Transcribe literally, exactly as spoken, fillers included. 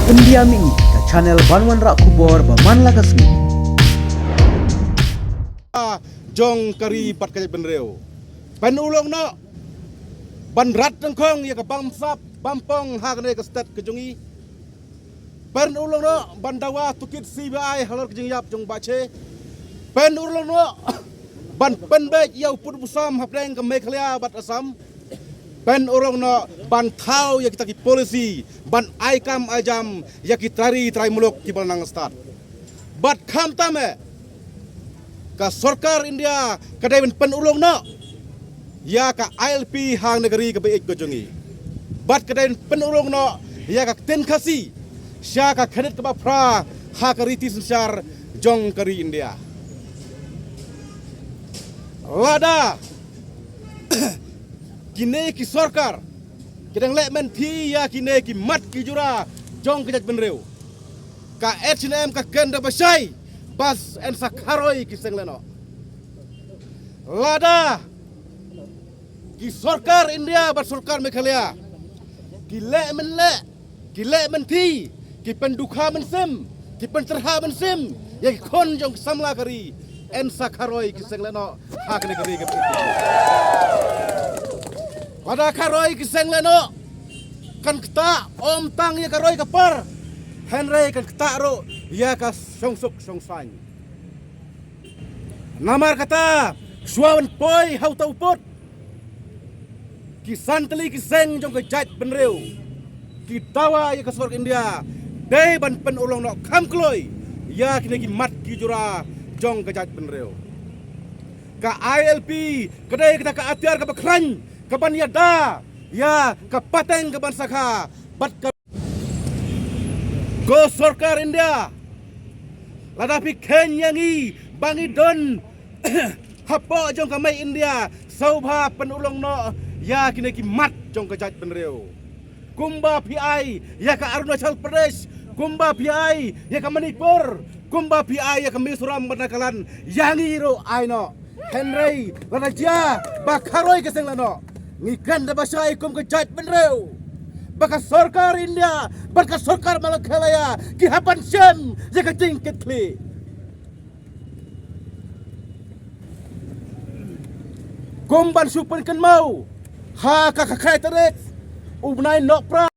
India Mihni, ka channel ban wanrah khubor ba man la ka sngi. Jong ka ri bad ka jaitbynriew. Pynurlong noh ban rat tyngkhong ïa ka bamsap bampong ha kane ka state ka jong i. Pynurlong noh ban dawa tohkit C B I halor ka jingïap jong Bah Che. Pynurlong noh ban pynbeit ïa u pud u sam hapdeng ka Meghalaya bad Assam. Pynurlong noh ban thaw ïa kita ki policy ban ai kam ai jam ïa ki trai ri trai muluk kiba la nang stad. Bad khamtam eh, ka sorkar India ka dei ban pynurlong noh ïa ka I L P ha kane ka ri kaba ïeit ka jong i. Bad ka dei ban pynurlong noh ïa ka ktien Khasi sha ka khyndiat kaba phra ha ka riti synshar jong ka ri India. Lada kine ki sorkar ki dang leh mynthi ïa kine ki mat ki jura jong ka jaitbynriew, ka H N M ka kren da ba shai ba yn sa kharoi ki seng lehnoh. Lada ki sorkar India bad sorkar Meghalaya ki leh mynleh, ki leh mynthi, ki pyndukha mynsiem, ki pyntyrha mynsiem ïa ki khun jong ki samla ka ri, yn sa kharoi ki seng lehnoh ha kane ka ri ka. Lada kharoi ki seng lehnoh, kan ktah ym tang ïa ka roi ka par, hynrei kan ktah ruh ïa ka shongsuk shongsaiñ. Namar kata, shuwa ban poi ha uta u pud, ki san tylli ki seng jong ka jaitbynriew ki dawa ïa ka sorkar India dei ban pynurlong noh kham kloi ïa kine ki mat ki jura jong ka jaitbynriew. Ka I L P ka dei kata ka atiar kaba khlaiñ kaban ïada ïa ka pateng kaban sakha bad ka Ko sorkar India, lada phi kheiñ ïa ngi ba ngi don hapoh jong ka mei India, sngewbha pynurlong noh ïa kine ki mat jong ka jaitbynriew. Kumba phi ai ïa ka Arunachal Pradesh, kumba phi ai ïa ka Manipur, kumba phi ai ïa ka Mizoram bad Nagaland, ïa ngi ruh ai noh. Hynrei lada jia ba kharoi ka seng lehnoh, ngi kren da ba shai kum ka jaitbynriew ba ka sorkar India bad ka sorkar Meghalaya ki hap ban shem ïa ka jingkitkhlieh. Kum ban shu pynkynmaw ha ka khatkhyndai tarik u bnai Nohprah.